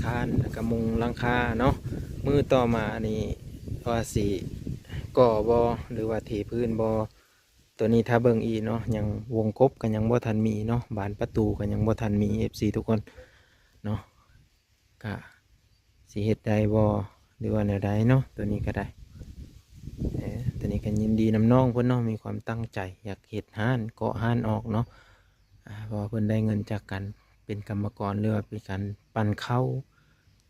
ຄານ ແລ້ວກໍມຸງຫຼັງຄາເນາະ. ມື້ຕໍ່ມານີ້ວ່າຊິກໍ່ບໍ່ ຫຼືວ່າເທພື້ນບໍ່ ຕົວນີ້ຖ້າເບິ່ງອີກເນາະ ຍັງວົງກົບກໍຍັງບໍ່ທັນມີເນາະ ບານປະຕູກໍຍັງບໍ່ທັນມີ ເອັຟຊີ ທຸກຄົນເນາະ. ກະຊິເຮັດໄດ້ບໍ່ ຫຼືວ່າແນວໃດເນາະ ຕົວນີ້ກໍໄດ້. ເອີ ຕົວນີ້ກໍຍິນດີນຳນ້ອງເພິ່ນເນາະ ມີຄວາມຕັ້ງໃຈຢາກເຮັດຮ້ານ ເກາະຮ້ານອອກເນາະ. ອາ ເພາະວ່າເພິ່ນໄດ້ເງິນຈາກການເປັນກຳມະກອນ ຫຼືວ່າເປັນການປັ່ນເຂົ້າ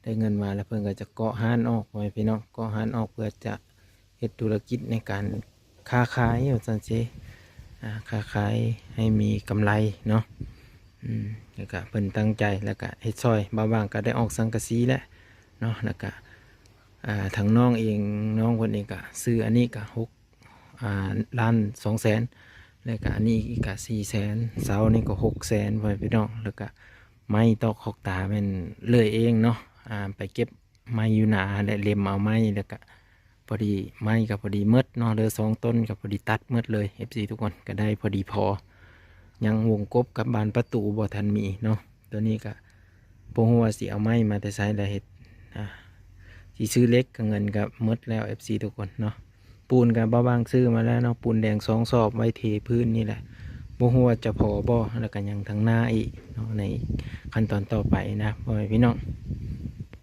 ໄດ້ເງິນມາແລ້ວເພິ່ນກໍຈະເກາະຮ້ານອອກ ພໍ່ແມ່ພີ່ນ້ອງ ເກາະຮ້ານອອກເພື່ອຈະເຮັດທຸລະກິດໃນການຄ້າຂາຍວ່າຊັ້ນເຊ ອາ ຄ້າຂາຍໃຫ້ມີກຳໄລເນາະ. ອືມ ແລ້ວກະເພິ່ນຕັ້ງໃຈ ແລ້ວກະເຮັດຊ່ອຍ ບ່າວບາງກໍໄດ້ອອກສັງກະສີແຫຼະເນາະ. ແລ້ວກະ ອາ ທາງນ້ອງເອງ ນ້ອງເພິ່ນເອງກະຊື້ອັນນີ້ກະຫົກ ອ່າ ລ້ານສອງແສນ ແລ້ວກະອັນນີ້ອີກກະສີ່ແສນ ເສົານີ້ກໍຫົກແສນ ພໍ່ແມ່ພີ່ນ້ອງ. ແລ້ວກະໄມ້ຕອກຂອກຕາແມ່ນເລື່ອຍເອງເນາະ ອ່າ ໄປເກັບໄມ້ຢູ່ນາຫັ້ນແຫຼະ ເລັມເອົາໄມ້ ແລ້ວກະພໍດີໄມ້ກໍພໍດີໝົດເນາະ ເຫຼືອສອງຕົ້ນກໍພໍດີຕັດໝົດເລີຍ ເອັຟຊີ ທຸກຄົນ ກໍໄດ້ພໍດີພໍ ຍັງວົງກົບກັບບານປະຕູບໍ່ທັນມີເນາະ. ຕົວນີ້ກໍບໍ່ຮູ້ວ່າຊິເອົາໄມ້ມາແຕ່ໃສລະເຮັດ ອ່າ ຊິຊື້ເຫຼັກກໍເງິນກໍໝົດແລ້ວ ເອັຟຊີ ທຸກຄົນເນາະ. ປູນກໍບ່າວບາງຊື້ມາແລ້ວເນາະ ປູນແດງສອງສອບໄວ້ເທພື້ນນີ້ແຫຼະ ບໍ່ຮູ້ວ່າຈະພໍບໍ່ ແລ້ວກໍຍັງທາງໜ້າອີກເນາະ ໃນຂັ້ນຕອນຕໍ່ໄປນະ ພໍ່ແມ່ພີ່ນ້ອງ.